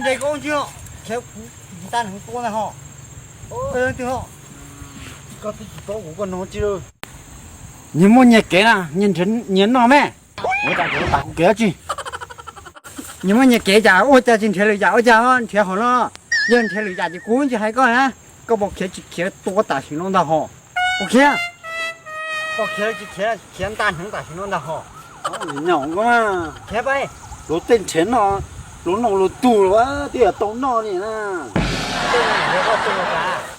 Nres koob tsis, khiav kuv ntaj hneev tua ntag hos. Leej twg hos? Koj twb tsis paub kuv koj no tsis. Nyias muaj nyias kev na, nyias nrhiav nyias noj me. Ua cas kuv tas kuv kev dab tsi? Nyias muaj nyias kev cas ua cas tsis nrhiav lwm yam ua cas ho nrhiav hom no? Yog nrhiav lwm yam ces kuv tsis hais koj na. Koj puas khiav tsis khiav tua tam sim no ntag hos? Puas khiav? Koj khiav tsis khiav, khiav ntaj hneev tam sim no ntag hos. Nyob koj na, khiav pab. Luag tej nrhiav noj, luag noj luag tug los twb yog tau noj li na.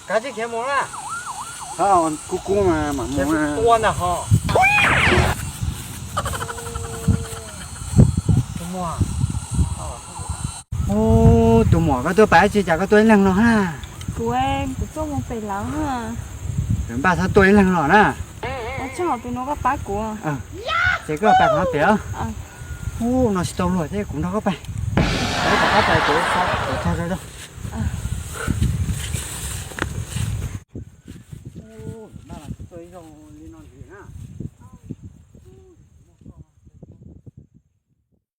Kav tsij khiav mus na. Kub kub mas mam mus na. Tua ntag hos. Tus muam. Ub, tus muam, koj tuaj pab tsi cas koj tuaj ib leeg los na? Kuv, kuv tuaj mus pem lawv na. Npaj txhob tuaj ib leeg los na. Tsis hos tus no koj pab kuv. Ces koj pab qhov pem os. Ub, no tsis tau luag thiab kuv nrog koj pab. Pab tom qab pais kuv tso, kuv tso tso tso.